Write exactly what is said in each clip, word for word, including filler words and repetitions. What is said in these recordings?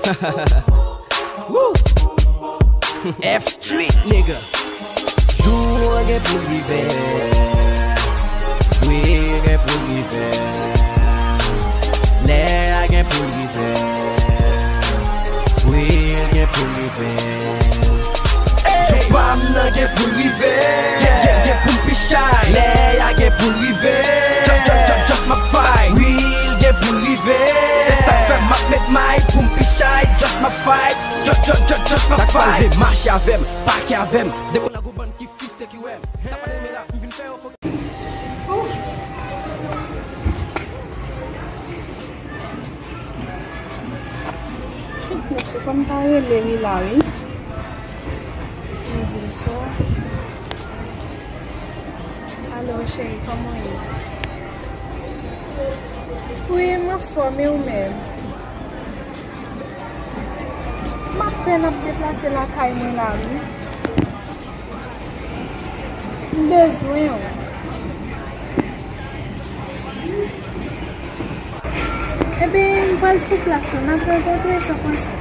Woo! F Street, nigga. Jou an gen pou l rive. Wi, l gen pou l rive. Lè a gen pou l rive. Wi, l gen pou l rive. Jou pa m nan gen pou l rive. Gen, gen, gen pou m pi chay. Lè a gen pou l rive. Just, just, just, just my fight. Wi, l gen pou l rive. Se sa k fè m ap met may pou m pi chay. Just my fight. Just, just, just, just my fight. Sa k pale, mache avè m, pake avè m. Depi w nan gwo bann ki fise ki wè m. Sa pa de mera, m vin fè yo fok. Shit, mesye, fò m ta rele li la, wi. M di l sa. Alo, cheri, kòman w ye? Wi, m anfòm, e ou menm? M apèn ap deplase lakay mwen la, wi. M bezwen w. Ebyen, m pral sou plas la, n ap rankontre, sa w panse?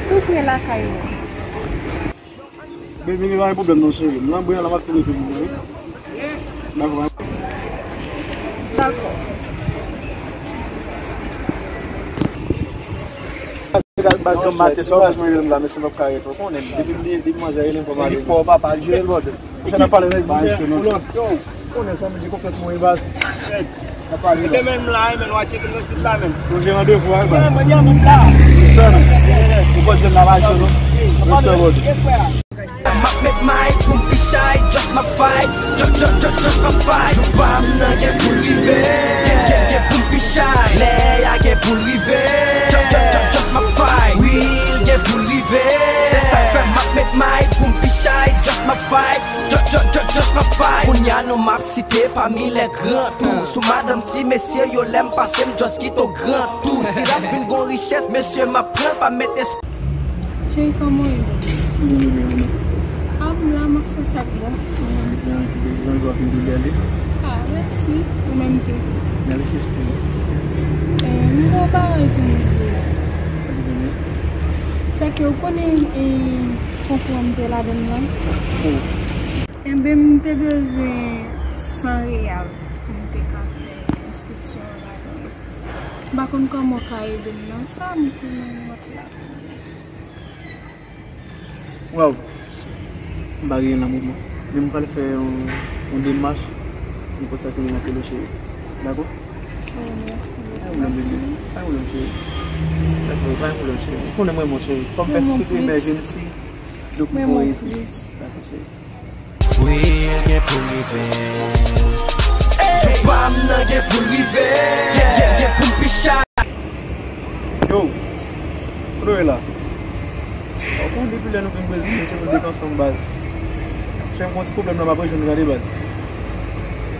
Tou pre lakay ou. Baby, pa gen pwoblèm non, cheri. M nan bri an la, m ap tou rete pou mwen, wi. Dakò. Dakò. Baz, baz, maten, sovaj mwen rele m la, mesye, m p ap ka ret, ou konnen, depi m di, depi manzè rele m, fò m ale. Li fò, papa, al jere l, brother. Ou sa n ap pale, nèg, bay cho, non. Yo, ou konnen sa, m di konfyans mwen, baz. N ap pale, baz. Demen m la, men w a tcheke nan sit la, men. Ou gen randevou, wi, baz. Respè, non. Ou konn jwenn la, bay cho, non. Respè, brother. M ap met may pou m pi chay, just my fight, just, just, just, just my fight. Jou pa m nan gen pou l rive, gen, gen, gen pou m pi chay. Lè a gen pou l rive, just, just, just, just my fight. Wi, l gen pou l rive. Se sa k fè m ap met may pou m pi chay, just my fight, just, just, just, just my fight. Kounye a non m ap site pami lè gran tou. Sou madanm ti mesye yo, lè m pase m just kite w gran tou. Si l ap vin gon richès, mesye, m ap pran l, pa met espri. Cheri, kòman w ye? Mwen byen, mwen byen. A, m la, m ap fè sa k bon. Mwen byen, mwen byen, jan jwa fin doulè li. A, mèsi. Ou menm tou. Mèsi, cheri. Eh, m gen yon bagay pou m di w. Sa ki gen? Sèke ou konnen, eh, konkou an m te ladann lan? Oh. Enben, m te bezwen san reyal pou m te ka fè enskripsyon an ladan. M pa konn kòman w ka ede m nan sa, m konnen m ap la. Waw, m pa gen nan moman. Men m pral fè yon, yon demach, nenpòt sa ki gen nan pye nou, cheri. Dakò? Oh, mèsi. Pa gen pwoblèm, bebe. Pa gen pwoblèm, cheri. Dakò, pa gen pwoblèm, cheri. Ou konnen mwen, mon cheri. Fò m fè tout emergency. Donk, m voye isit. Dakò, cheri. Wi, l gen pou l rive. Jou pa m nan gen pou l rive. Gen, gen, gen pou m pi chay. Yo, kote w ye la? Ou konn depi lè nou vin Brezil, mesye, nou dek ansanm, baz. Cheri, m gon ti pwoblèm la, m ap rejoinn ou tande, baz.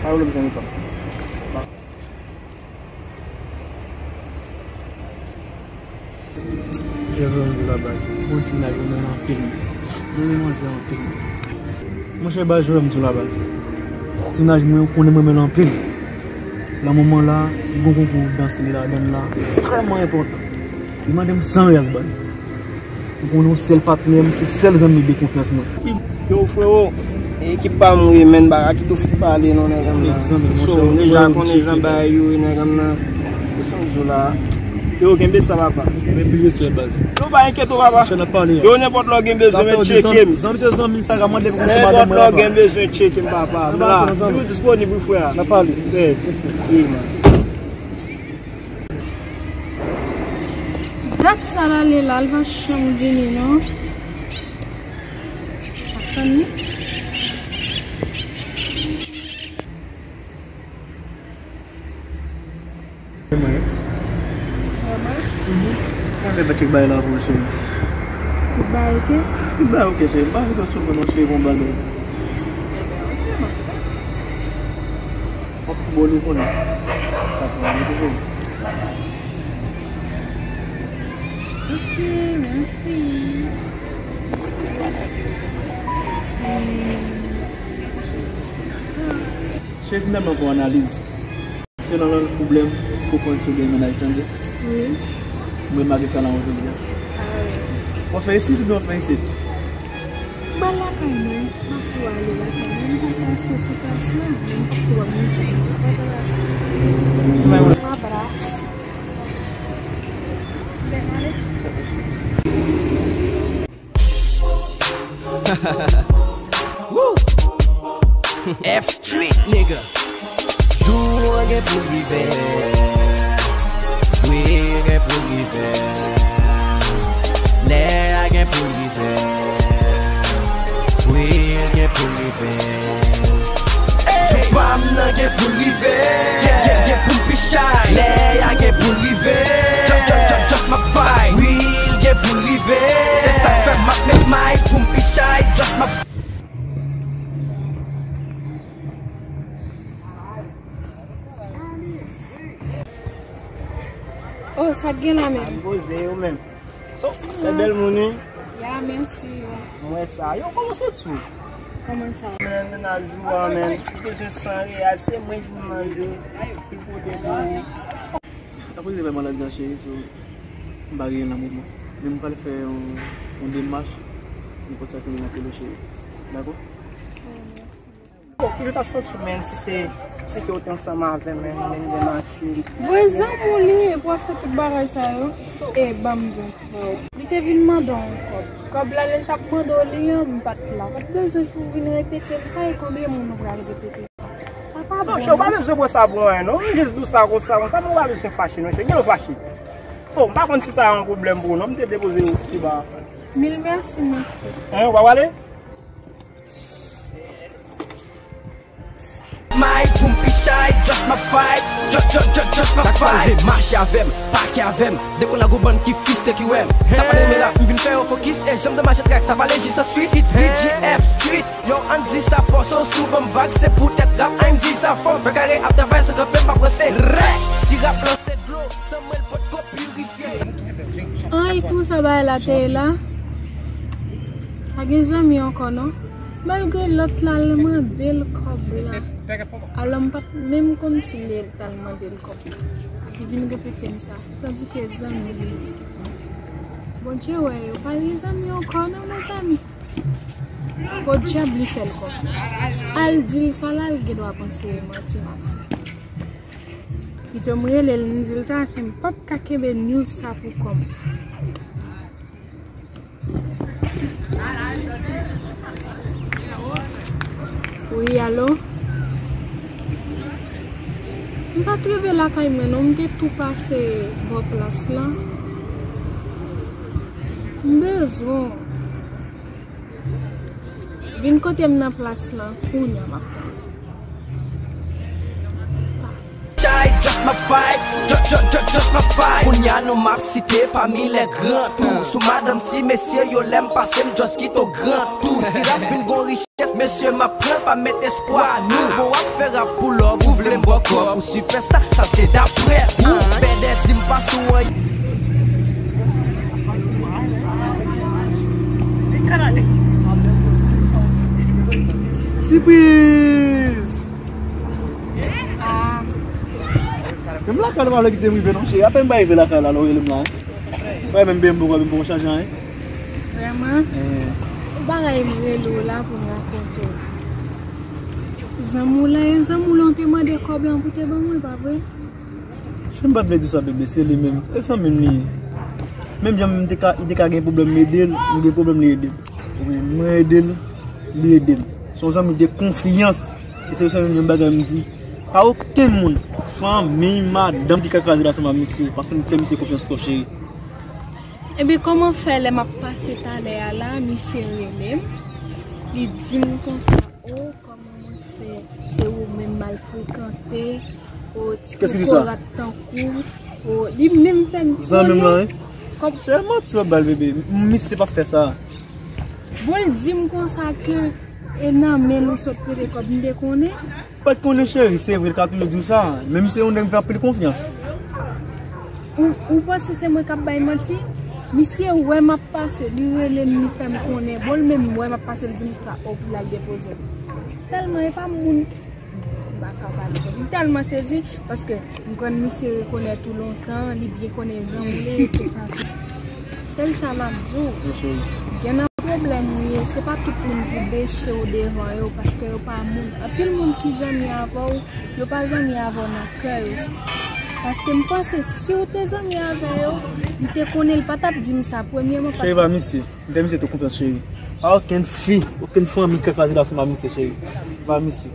Pa gen pwoblèm, zanmi pa m. Jezi, m di la baz. Bon, ti nèg, mwen renmen anpil. Mwen renmen manzè anpil. Monchè, baz, jodi a m di la baz. Ti nèg, mwen konnen mwen renmen l anpil. Nan moman la, li gon konkou dans li ladann la. Ekstrèmman enpòtan. Li mande m san riyaz, baz. Ou konnen w sèl patnè m, se sèl zanmi de konfyans mwen. Yo, frewo, ekip pa m wi, men bagay ki tou fin pale non, nèg an m nan. So, ou deja konnen jan bagay yo ye, nèg an m nan. E sa w di w la? Yo, kenbe sa, papa. Men pi respè, baz. Yo, pa enkyete w, papa. Yo, nenpòt lè w gen bezwen, men tcheke m. Zanmi se zanmi, frè, ka mande pou konsi madanm mwen, papa. Nenpòt lè w gen bezwen, tcheke m, papa. M la. Toujou disponib wi, frè. N ap pale. Wi, man. Dat sa l ale la, l pa janm vini non. Ap tann li. Mwen. Mwen? Mhm. Mwen vle tchek bagay la pou cheri. Tout bagay oke? Tout bagay oke, cheri. M pa vle sou mwen non, cheri, bon bagay. Bon, nou konnen. Dakò, nou konnen. Ok, mèsi. Cheri, finalman, pou analiz. Se nan lòt pwoblèm pou konn si w gen mennaj, tande. Wi. Mwen, malgre sa, nan wout jodi a. Ah, wi. W ap fè isit oubyen w ap fè isit? M pral lakay mwen, m ap tou ale lakay mwen. M pral pase sou plas la, men m p ap tou ap monte. Abras. Woo! F Street, nigga. Jou an gen pou l rive. Wi, l gen pou l rive. Lè a gen pou l rive. Wi, l gen pou l rive. Jou pa m nan gen pou l rive. Gen, gen, gen pou m pi chay. Lè a gen pou l rive. Just, just, just, just my vibe. Wi, l gen pou l rive. Se sa k fè m ap met may pou m pi chay. Just my Oh, sa k gen la menm? M poze, ou menm? So, se bèl moun, wi. Ya, mèsi, yo. Mwen sa. Yo, kòman se tou? Kòman sa? Men, men, a jou a, men. Ou bezwen san reyal, se mwen ki mande. Pou pote pou ou. Apre se fè maladi a, cheri, so, m pa gen nan moman. Men m pral fè yon, yon demach, nenpòt sa ki vin apre l, cheri. Dakò? Bon, kijan w t ap santi w, menn, si se, si ke w te ansanm avè m, menn, menn, gen machin? Vre zanmi w li ye, pou w ap fè tout bagay sa yo. E ban m di w ti bagay. Li te vin mande w yon kòb. Kòb la, lè l t ap mande w li an, m pa t la. Pa t bezwen pou w vin repete l. Sa e konbyen moun ou pral repete sa? Sa pa bon. Non, chè, ou pa bezwen pran sa pou anyen, non. Ou jis di w sa konsa, konsa, men ou pa bezwen fache, non, chè. Gen lè w fache. Oh, m pa konn si sa yon pwoblèm pou ou, non. M te depoze w pi ba. Mil mèsi, mesye. Hein, ou pa prale? May pou m pi chay, just my vibe, just, just, just, just my vibe. Sa k pa rive, mache avè m, pake avè m. Dekonn ak yon bann ki fis te ki wè m. Sa pa de mera, m vin fè yo fokis, e jan m de mache trèk, sa pale jis an Swis. It's B G F Street, yo, ann di sa fò, so sou ban m vag, se poutèt rap, ann di sa fò. Fè kare ap travay san kanpe, m pa pranse. Rè, si rap lan se dlo, san mwen l potko pirifye. Ay, pou sa bagay la te ye la, pa gen zanmi ankò non. Malgre lòt la al mande l kòb la. Alò m pa t menm konn si li t al mande l kòb la. Li vin repete m sa. Tandike zanmi li. Bondye wè yo pa gen zanmi ankò non, mezanmi. Podyab li fè l konfyans. Al di l sa la, l gen dwa panse manti m ap fè. Pito m rele l, m di l sa, se m p ap ka kenbe news sa pou kò m. Wi, alo? M pa t rive lakay mwen non, m te tou pase bò plas la. M bezwen w. Vin kote m nan plas lan, kounye a m ap tann. Chay, just my vibe, just, just, just, just my vibe. Kounye a non m ap site pami lè gran tou. Sou madanm ti mesye yo lè m pase m just kite w gran tou. Si rap vin gon richès, mesye m ap pran l pa met espwa nou. Bon w ap fè rap pou love, ou vle m bò kòb, ou sipèsta, sa se daprè ou. Bèdè di m pa sou anyen. Sipriz! Menm lakay la pa vle kite m rive non cheri. Apèn m pa rive lakay la, lè w rele m la. Wè menm byen m poko, m poko chanje anyen. Vrèman? Ou pa wè m rele w la pou m rakonte w. Zanmi w la, e zanmi w la w te mande kòb lan pou te ban mwen, pa vre? Chen m pa t vle di w sa, bebe, se li menm. E zanmi m li ye. Menm jan m te ka, li te ka gen pwoblèm m ede l, m gen pwoblèm li ede m. Ou konprann? Mwen ede l, li ede m. Se yon zanmi de konfyans. E se yon bagay m di. Pa okenn moun, fanmi, madanm ki ka kraze l ansanm ak misye, paske m fè misye konfyans twòp, cheri. Ebyen, kòman fè lè m ap pase talè a la, misye rele m, li di m konsa, o, kòman mwen fè, se ou menm m al frekante, o, ti kokorat tankou, o, li menm fè m konnen. Zanmi m lan, wi. Se manti w ap ba l, bebe. Misye p ap fè sa. Bon, l di m konsa ke e nan men l ou sot prete kòb, m te konnen. Pa t konnen cheri, se vre, l ka toujou di w sa. Men misye yon nèg m fè anpil konfyans. Ou, ou panse se mwen k ap bay manti? Misye wè m ap pase, li rele m, li fè m konnen. Bon, l menm wè m ap pase, l di m sa, o, pou l al depoze m. Tèlman e pa moun M pa ka pale. M tèlman sezi, paske m konn misye rekonèt ou lontan, li byen konnen jan w ye, se pa. Sèl sa m ap di w, gen nan pwoblèm ou ye, se pa tout moun ki bese w devan yo, paske yo pa moun. Anpil moun ki zanmi avè w, yo pa zanmi avè w nan kè yo. Paske m panse si w te zanmi avè yo, li te konnen, li pa t ap di m sa premyèman. Cheri, pa misye. M fè misye tout konfyans, cheri. Pa okenn fi, okenn fanmi k kraze gason pa misye, cheri. Pa misye.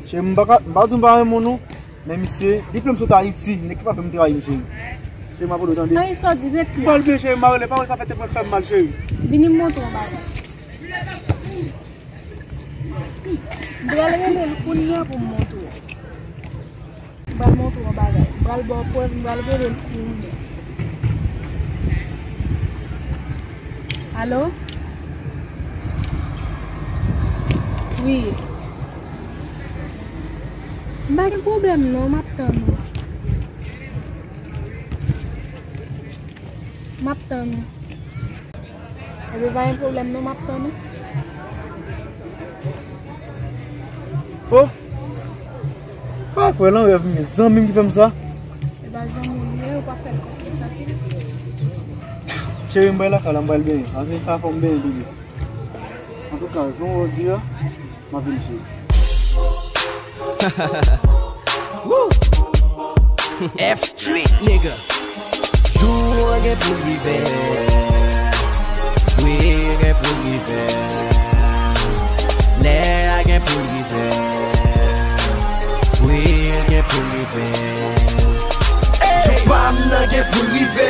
Cheri, m pa ka, m pa di m pa renmen w non, men misye, depi lè m sot Ayiti, nèg ki pa fè m trayi m, cheri. Cheri, m ap rele w, tande. Ay, sa w di, ret la. M pral vin, cheri, m a rele, pawòl sa fè te pral fè m mal, cheri. Vini m montre w yon bagay. M pral rele l kounye a pou m montre w. M pral montre w yon bagay. M pral ba w prèv, m pral rele l kounye a. Alo? Wi. M pa gen pwoblèm non, m ap tann ou. M ap tann ou. Ebyen, pa gen pwoblèm non, m ap tann ou. Oh! Pa kwè nan rèv m, zanmi m ki fè m sa. E pa zanmi w li ye, ou pa fè l konfyans anpil. Cheri, m pral lakay la, m pral benyen. Apre sa, fò m benyen, bebe. Antouka, jan w di a, m ap vin, cheri. Woo! F Street, nigga. Jou an gen pou l rive. Wi, gen pou l rive. Lè a gen pou l rive. Wi, gen pou l rive. Jou pa m nan gen pou l rive.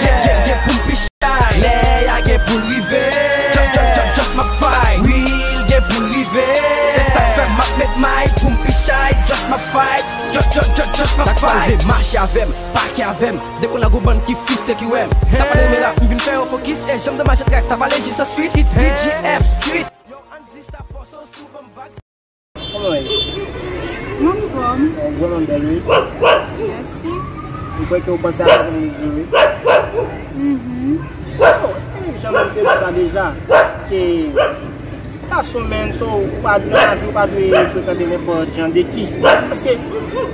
Gen, gen, gen pou m pi chay. Lè a gen pou l rive. Just, just, just, just my fight. Wi, gen pou l rive. Se sa k fè m ap met may pou m pi chay. Just my fight. Just, just, just, just my fight. Sa k pa rive mache avè m, pake avè m. Depi la gon bann ki fis ki wè m. Sa pa de mera, m vin fè yo fokis. E jan m de mache trèk, sa pale jis an Swis. It's B G F Street. Yo, Andy, sa fò, so sou ban m vag. Kòman w ye? M anfòm. Ou vrèman bèl, wi. Mèsi. M kwè ke w panse a sa pou m di, wi. Mhm. Bon, e jan m te di sa deja, ke gason, menn, so, ou pa, nan lavi, ou pa dwe frekante nenpòt jan de ki. Paske,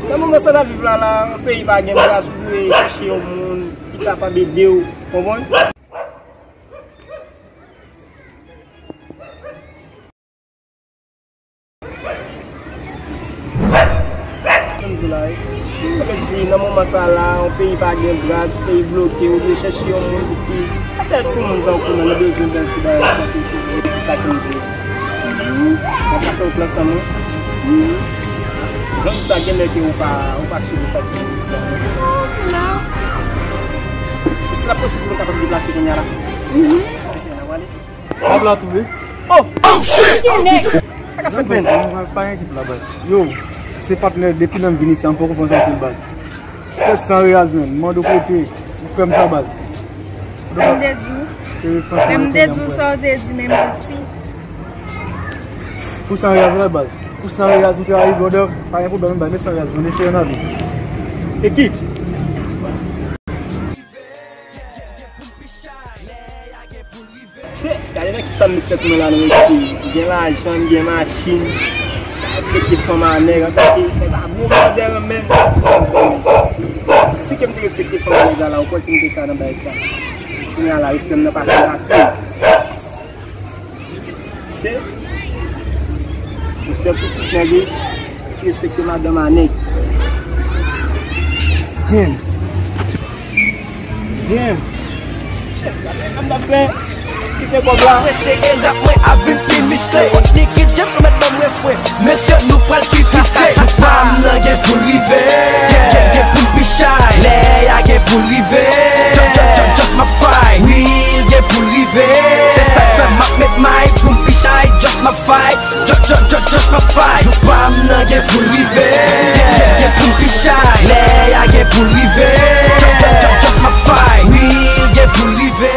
nan moman sa n ap viv la, la, yon peyi pa gen baz, ou dwe chèche yon moun ki kapab ede w, konprann? Sa m di la, wi. Sa vle di, nan moman sa la, yon peyi pa gen baz, peyi bloke, ou dwe chèche yon moun ki, petèt timoun tankou nou, nou bezwen bèl ti bagay tankou tou, se sa ke m di. Mhm. Mwen pa fè w plas sa, mwen. Mhm. Jan jis la, gen lè ke ou pa, ou pa sou de sa ki jis la. Non, m la. Èske l ap posib pou nou kapab deplase kounye a la? Mhm. Ok, n a prale. Pablo a touve. Oh! Oh, shit! Ki nèg? Sa ka fèt, menn? Pa gen ekip la, baz. Yo, se patnè, depi lè m vin isi a, m poko fè yon sa anpil, baz. Fè san reyaz, menn. M mande w kote, ou fè m sa, baz. Sa m te di w? Lè m te di w sa w te di, men manti. Pou san reyaz la, baz. Pou san reyaz, m te rive, brother. Pa gen pwoblèm, baz. Men san reyaz, mande cheri nan vi. Ekip! Se, gade nan kisa m met tèt mwen la, nou, mesye. M gen lajan, m gen machin. M respekte fanm a nèg, antanke nèg a bon bradè, men sa m fè menm. Si ke m te respekte fanm a nèg la, la, ou kwè ke m te ka nan bagay sa? Kounye a la, respè m nan pase lakay. Se, respè pou tout nèg, wi. Ki respekte madanm a nèg. Damn. Damn. Kite kòb la. Prese e rap mwen ap vin pi miskle. Kot Nicky Jam nou mèt ban m refren. Mesye, nou pral pi fiske. Jou pa m nan gen pou l rive. Gen, gen, gen pou l pi chay. Lè a gen pou l rive. Just, just, just, just my fight. Wi, l gen pou l rive. Se sa k fè m ap met may pou m pi chay. Just my fight. Just, just, just, just my fight. Jou pa m nan gen pou l rive. Gen, gen, gen pou l pi chay. Lè a gen pou l rive. Just, just, just, just my fight. Wi, l gen pou l rive.